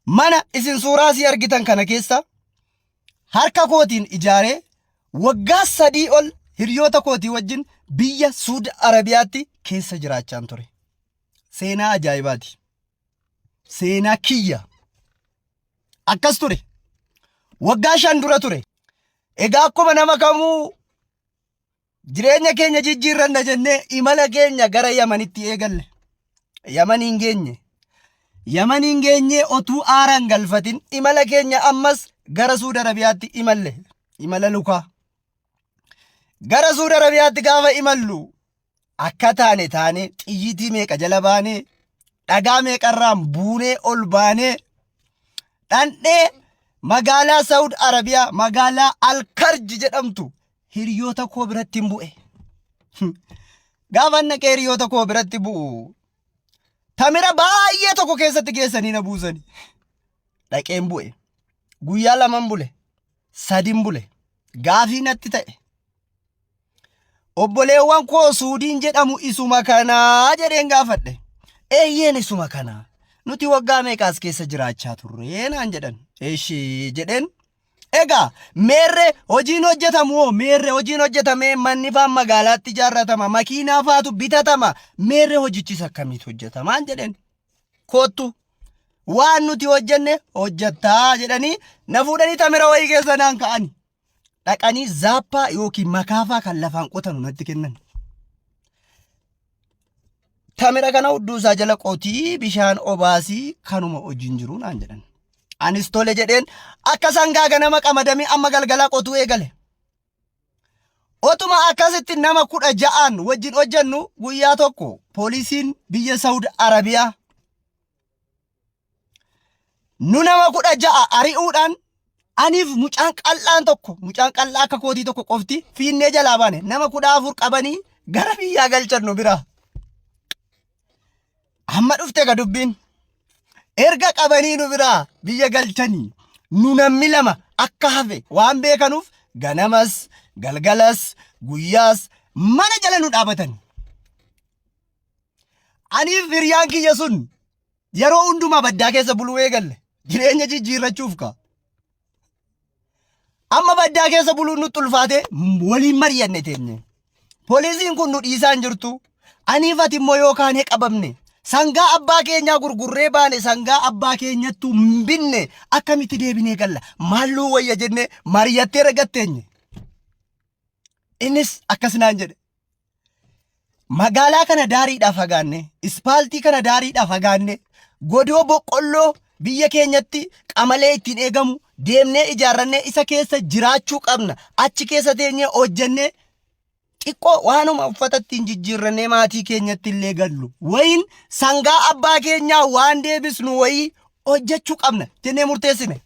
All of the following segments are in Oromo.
Mana isin suuraa asii argitan kana keessa harka kootiin ijaaree waggaa 3 ol hiriyoota kootii wajjin biyya Suud Arabiyaatti keessa jiraachaan ture. Seenaa ajaa'ibaati. Seenaa kiyya. Akkas ture. Waggaa 5 dura ture. Egaa akkuma nama kamuu jireenya keenya jijjiirranna jennee imala keenya gara Yamanitti eegalle. Yamaniin geenye. Yamaniin geenyee otuu aaraan galfatin imala keenya ammas gara Suud Arabiyaatti imalle. Imala lukaa. Gara Suud Arabiyaatti gaafa imallu akka taane taane xiyyiitii meeqa jala baanee dhagaa meeqarraan buunee ol baanee dhandhee magaalaa Saud Arabiyaa magaalaa Alkarji jedhamtu hiriyoota koo biratti hin bu'e. Gaafa naqee hiriyoota koo biratti bu'u tamira baay'ee tokko keessatti geessanii na buusani. Dhaqeen bu'e. Guyyaa laman bule. Sadin bule. Gaafii natti ta'e. Obboleewwan koo Suudiin jedhamu isuma kanaa jedheen gaafadhe. Eeyyeen isuma kanaa. Nuti waggaa meeqaas keessa jiraachaa turre naan jedhan. Eshi jedheen. Egaa meerre hojiin hojjetamu hoo meerre hojiin hojjetamee manni faan magaalaatti ijaarratama makiinaa faatu bitatama meerre hojichis akkamitti hojjetamaan jedheen. Koottu waan nuti hojjenne hojjettaa jedhanii na fuudhanii tamira wayii keessa naan ka'ani. Dhaqanii zaappaa yookiin makaafaa kan lafaan qotanu natti kennan. Tamira kana hudduu isaa jala qotii bishaan obaasii kanuma hojiin jiru naan jedhan. Anis tole jedheen akka sangaa ganama qamadamii amma galgalaa qotuu eegale. Otuma akkasitti nama 16n wajjin hojjennu guyyaa tokko poolisiin biyya Saudi Arabiyaa nu nama 16 ari'uudhaan aniif mucaan qal'aan tokko mucaan qal'aa akka kootii tokko qofti fiinnee jalaa baane nama 14 qabanii gara biyyaa galchan nu biraa. Amma dhufte ga dubbiin. Erga qabanii nu biraa biyya galchanii nu namni lama akka hafe waan beekanuuf ganamas galgalas guyyaas mana jala nu dhaabatan. Aniif hiriyaan kiyya sun yeroo hundumaa baddaa keessa buluu eegalle jireenya jijjiirrachuuf ka. Amma baddaa keessa buluun nutti ulfaate waliin mari'anne teenye. Poolisiin kun nu dhiisaa hin jirtu. Aniif ati immoo yoo kaanee qabamne sangaa abbaa keenyaa gurgurree baane sangaa abbaa keenyattuu hin binne akkamitti deebinee galla maalluu wayya jennee mari'attee ragatteenye. Innis akkas naan jedhe. Magaalaa kana daariidhaa fagaanne, ispaaltii kana daariidhaa fagaanne, godoo boqqolloo biyya keenyatti qamalee ittiin eegamu deemnee ijaarrannee isa keessa jiraachuu qabna. Achi keessa teenyee hojjennee xiqqoo waanuma uffata ittiin jijjiirrannee maatii keenyatti illee gallu. Wayiin sangaa abbaa keenyaa waan deebisnu wayii hojjechuu qabna jennee murteessine.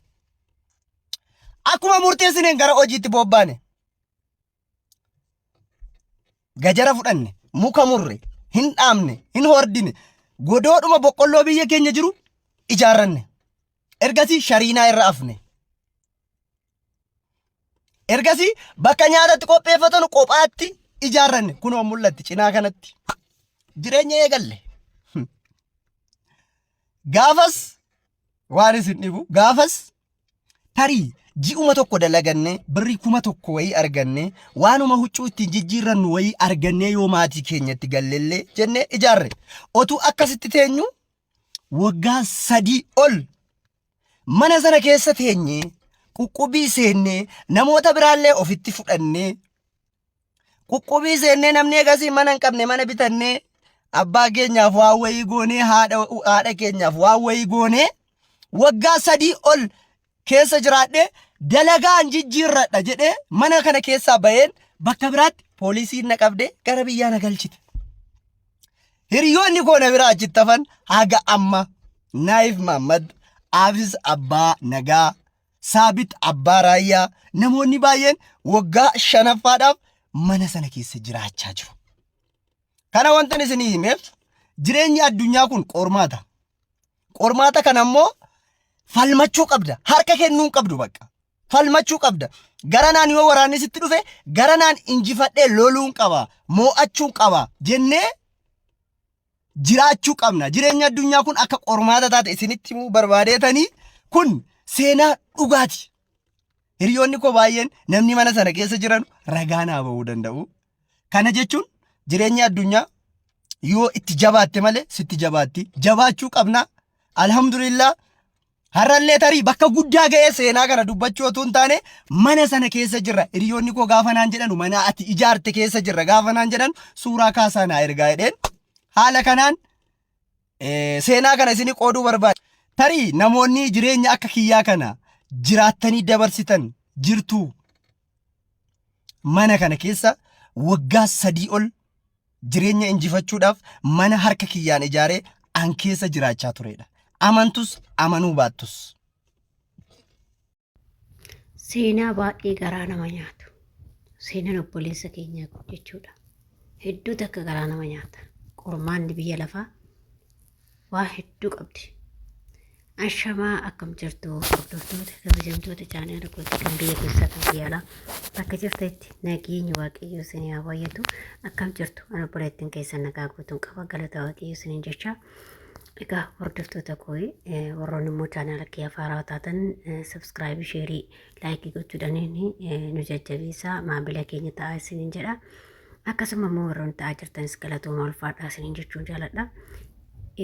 Akkuma murteessineen gara hojiitti bobbaane. Gajara fudhanne, muka murre, hin dhaabne, hin hordine, godoodhuma boqqolloo biyya keenya jiru ijaarranne. Ergasii shariinaa irra afne. Ergasii bakka nyaatatti qopheeffatanu kophaatti ijaarranne. Kunoo mul'atti cinaa kanatti. Jireenya eegalle. Gaafas waan isin dhibu gaafas Tarii ji'uma tokko dalagannee birrii 1000 wayii argannee waanuma huccuu ittiin jijjiirrannu wayii argannee yoo maatii keenyatti gallellee jennee ijaarre. Otuu akkasitti teenyu waggaa 3 ol mana sana keessa teenyee quqqubii seennee namoota biraallee ofitti fudhannee Quqqubii seennee namni egasii mana hin qabne mana bitannee abbaa keenyaaf waan wayii goonee haadha keenyaaf waan wayii goonee waggaa 3 ol keessa jiraadhee dalagaan jijjiirradha jedhee mana kana keessaa baheen bakka biraatti poolisiin na qabdee gara biyyaa na galchite. Hiriyoonni koo na biraa achitti hafan haga amma Naayif Maammad, Aafis Abbaa Nagaa, Saabit Abbaa Raayyaa namoonni baay'een waggaa shanaffaadhaaf mana sana keessa jiraachaa jiru. Kana wantan isinii himeef jireenyi addunyaa kun qormaata. Qormaata kana immoo falmachuu qabda. Harka kennuu hin qabdu bakka. Falmachuu qabda. Garanaan yoo waraanni sitti dhufe garanaan injifadhee loluun qaba, moo'achuun qaba jennee jiraachuu qabna. Jireenyi addunyaa kun akka qormaata taate isinitti himuu barbaadeetanii Kun seenaa dhugaati. Hiriyoonni koo baay'een namni mana sana keessa jiran ragaa naa ba'uu danda'u. Kana jechuun jireenyi addunyaa yoo itti jabaatte malee sitti jabaatti. Jabaachuu qabna. Alhamdulillah har'allee tarii bakka guddaa ga'ee seenaa kana dubbachuu otoo hin taane mana sana keessa jirra. Hiriyoonni koo gaafa naan jedhanu mana ati ijaarte keessa jirra gaafa naan jedhan suuraa kaasaa naa ergaa jedheen haala kanaan seenaa kana isinii qooduu barbaade. Tarii namoonni jireenya akka kiyyaa kana jiraattanii dabarsitan jirtuu. Mana kana keessa waggaa 3 ol jireenya injifachuudhaaf mana harka kiyyaan ijaaree an keessa jiraachaa turedha. Amantus amanuu baattus. Seenaa baay'ee garaa nama nyaatu. Seenaan obboleessa keenyaa kun jechuudha. Hedduu takka garaa nama nyaata. Qormaanni biyya lafaa waa hedduu qabdi. Ashamaa akkam jirtu hordoftoota kabajamtoota chaanaala kootii kan biyya keessaa kan biyya alaa bakka jirtanitti nageenyi waaqayyoo isin haa baay'atu. Akkam jirtu ana obboleettiin keessan nagaa guutuun qaba galata waaqayyoo isiniin jecha. Egaa hordoftoota koo warroonni immoo chaanaala kiyya haaraa taatan sabskraayibii, sheerii, laayikii gochuudhaan nu jajjabeessaa maamila keenya ta'aa isiniin jedha. Akkasuma immoo warroonni ta'aa jirtanis galatooma ulfaadhaa isiniin jechuun jaaladha.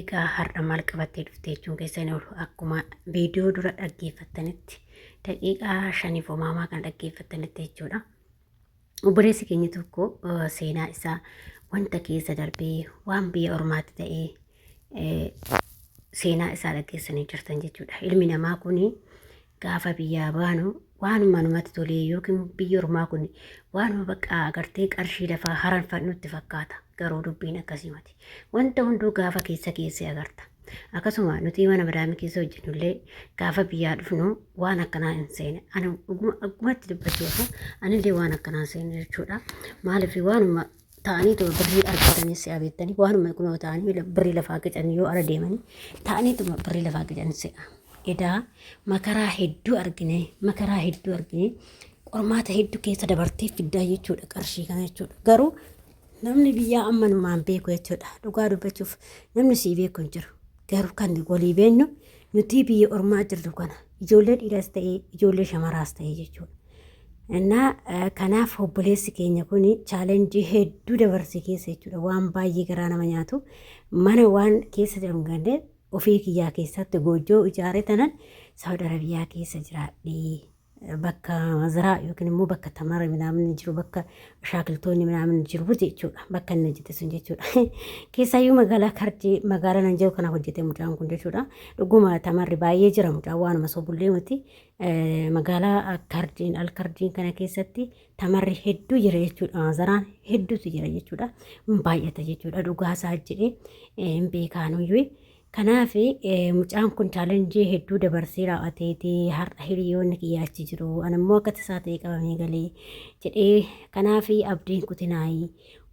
Egaa har'a maal qabattee dhufte jechuun keessan oolu akkuma viidiyoo dura dhaggeeffattanitti daqiiqaa shaniif homaamaa kan dhaggeeffattanitti jechuudha. Obboleessi keenya tokko seenaa isaa wanta keessa darbee waan biyya ormaatti ta'ee seenaa isaa dhaggeessanii jirtan jechuudha. Ilmi namaa kun gaafa biyyaa baanu waanuma namatti tolee yookiin biyyi ormaa kun waanuma bakka agartee qarshii lafaa haranfannutti fakkaata. Garuu dubbiin akkasii miti. Wanta hunduu gaafa keessa keessee agarta. Akkasuma nuti mana madaamii keessa hojjennullee gaafa biyyaa dhufnu waan akkanaa hin seene. Ani dhugumatti dubbachuuf anillee waan akkanaa hin seene jechuudha. Maaliif waanuma ta'anii tuma birrii argatanii si'a beektanii waanuma kunoo ta'anii birrii lafaa qicanii yoo ala deemanii ta'anii tuma birrii lafaa qicanii si'a. Edaa makaraa hedduu argine makaraa hedduu argine qormaata hedduu keessa dabartee fiddaa jechuudha qarshii kana jechuudha. Garuu Namni biyyaa amma numaan beeku jechuudha. Dhugaa dubbachuuf namni sii beeku hin jiru. Garuu kan walii beennu nuti biyya ormaa jirru kana ijoollee dhiiraas ta'ee ijoollee shamaraas ta'ee jechuudha. Innaa kanaaf obboleessi keenya kun chaalenjii hedduu dabarse keessa jechuudha. Waan baay'ee garaa nama nyaatu mana waan keessa jiru gandee ofii kiyyaa keessatti goojjoo ijaaree tanan Saawud Arabiyaa keessa jiraadhee. Bakka mazaraa yookiin immoo bakka tamara minaamin jiru bakka shaakiltoonni minaamin jiru jechuudha. Bakka inni hojjete sun jechuudha. Keessaayyuu magaalaa Karjii magaalaa nan jiru kana hojjete mucaan kun jechuudha. Dhuguma tamarri baay'ee jira mucaan waanuma sobullee miti. Magaalaa Karjiin Alkarjiin kana keessatti tamarri hedduu jira jechuudha. Mazaraan hedduutu jira jechuudha. Baay'ata jechuudha. Dhugaasaa jedhee hin beekaanuyyuu. Kanaaf mucaan kun chaalenjii hedduu dabarsee raawwateeti har'a hiriyoonni kiyya achi jiru an immoo akka tasaa ta'ee qabamee galee jedhee kanaaf abdiin kutinaayi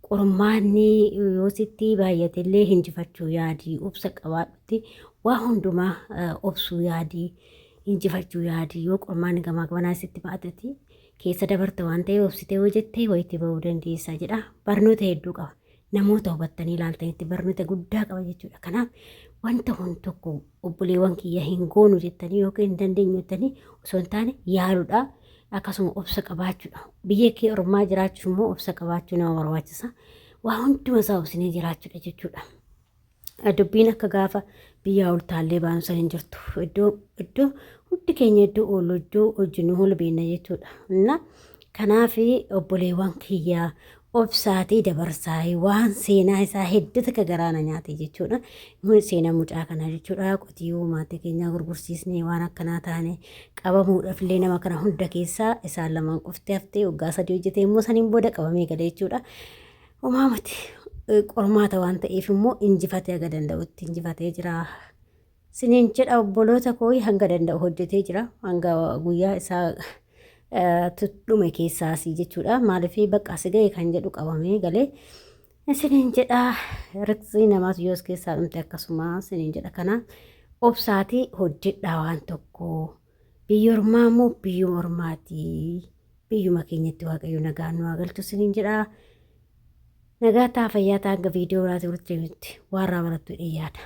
qormaanni yoo sitti baay'ate illee hinjifachuu yaadii obsa qabaadhutti waa hundumaa obsuu yaadii hinjifachuu yaadii yoo qormaanni gamaa gamanaa sitti baatati keessa dabarta waan ta'eef obsitee yoo jettee wayitti ba'uu dandeessa jedha barnoota hedduu qaba. Namoota hubattanii ilaaltanitti barnoota guddaa qaba jechuudha. Kanaaf wanta kun tokko obboleewwan kiyya hin goonu jettanii yookiin hin dandeenyu jettanii osoo hin taane yaaluudha. Akkasuma obsa qabaachuudha. Biyya kee ormaa jiraachuuf immoo obsa qabaachuu nama barbaachisa. Waa hunduma isaa obsinee jiraachuudha jechuudha. Dubbiin akka gaafa biyyaa ol taallee baanu san hin jirtu. Iddoo iddoo hundi keenya iddoo oollu iddoo hojjennu hunda beekna jechuudha. Inna kanaaf obboleewwan kiyyaa obsaatii dabarsaayii waan seenaa isaa hedduu takka garaa na nyaate jechuudha. Seenaa mucaa kanaa jechuudha. Qotiyyoo maatii keenyaa gurgursiisnee waan akkanaa taane qabamuudhaaf illee nama kana hunda keessaa isaan lamaan qofti haftee waggaa 3 hojjetee immoo saniin booda qabamee galee jechuudha. Homaa miti qormaata waan ta'eef immoo injifatee haga danda'utti injifatee jira. Siniin jedha obboloota koo hanga danda'u hojjetee jira. Hanga guyyaa isaa dhume keessaasii jechuudha. Maaliif bakka as ga'e kan jedhu qabamee galee. Siniin jedha riqsii namaas yoo as keessaa dhumte akkasuma siniin jedha kana obsaatii hojjedhaa waan tokko. Biyyi ormaa immoo biyyuma ormaati. Biyyuma keenyatti Waaqayyo nagaan nu haa galchu isiniin jedha. Nagaa ta'a fayyaa ta'a hanga viidiyoo biraatii walitti deebinutti waan irraa barattu jedhee yaada.